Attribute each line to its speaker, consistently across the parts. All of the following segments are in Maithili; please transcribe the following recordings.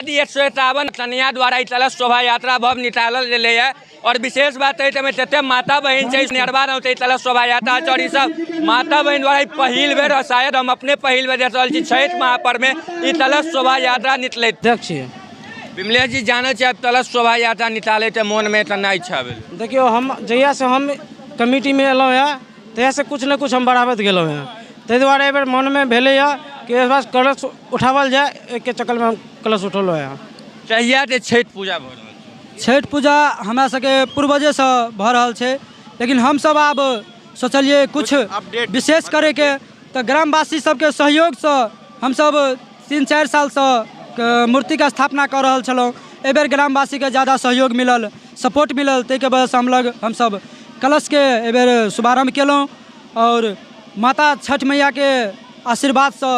Speaker 1: 151 कन्या द्वारा ई कलश शोभा यात्रा भव्य निकालल गेलै है। और विशेष बात है एहिमे जते माता बहिन छै नेरवा गाँव से ई कलश शोभा यात्रा छै और ई सब माता बहिन द्वारा ई पहिल बेर और शायद हम अपने पहिल बेर देख रहल छी छठि महापर्व में ई कलश शोभा यात्रा निकलैत।
Speaker 2: अध्यक्ष छियै।
Speaker 1: विमलेश जी, जानै छियै आब कलश शोभा यात्रा निकालै के मोन में तऽ नहि इच्छा भेल?
Speaker 2: देखियौ, हम जहियासँ हम कमिटीमे एलहुँ हँ तहियासँ किछु ने किछु हम बढ़ाबैत गेलहुँ हँ, ताहि दुआरे एहिबेर मनमे भेलैए कि एहि बार कलश उठाओल जाय। एहिके चक्करमे हम कलश उठौलहुँ हँ।
Speaker 1: कहिया से छठि पूजा भऽ रहल छै?
Speaker 3: छठि पूजा हमरा सबके पूर्वजेसँ भऽ रहल छै, लेकिन हमसब आब सोचलियै किछु विशेष करैके, तऽ ग्रामवासी सबके सहयोगसँ हमसब 3-4 सालसँ मूर्तिके स्थापना कऽ रहल छलहुँ। एहिबेर ग्रामवासीके ज्यादा सहयोग मिलल, सपोर्ट मिलल, ताहिके वजहसँ हम हमसब कलशके एहिबेर शुभारम्भ केलहुँ आओर माता छठि मैयाके आशीर्वादसँ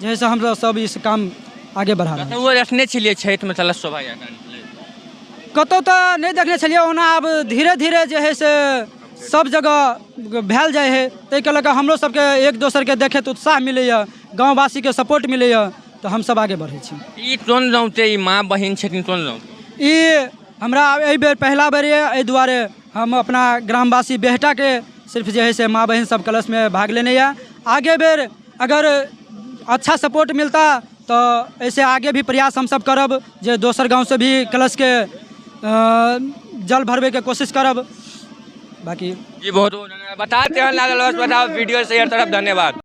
Speaker 3: जे है से हमसब सब इस काम आगे बढ़ा रहल छी।
Speaker 1: कतहु देखने छलियै छठिमे कलश शोभा यात्रा निकलैत?
Speaker 3: कतहु तऽ नहि देखने छलियै। ओना आब धीरे धीरे जे है से सब जगह भेल जाइ है, ताहिके लऽ कऽ हमरो सबके एक दोसरके देखैत उत्साह मिलैए, गाँववासीके सपोर्ट मिलैए, तऽ हमसब आगे बढ़ै छी।
Speaker 1: ई कोन गाँवके ई माँ बहिन छथिन, कोन गाँव?
Speaker 3: ई हमरा एहि बेर पहिला बेर यऽ, एहि दुआरे हम अपना ग्रामवासी बेहटाके सिर्फ जे है से माँ बहिन सब कलशमे भाग लेने यऽ। आगे बेर अगर अच्छा सपोर्ट मिलता तऽ एहिसँ आगे भी प्रयास हमसब करब जे दोसर गाँवसँ भी कलशके जल भरबैके कोशिश करब। बाकी
Speaker 1: जी बहुत बहुत धन्यवाद। बताते हैं लाल बताओ वीडियो शेयर तरफ। धन्यवाद।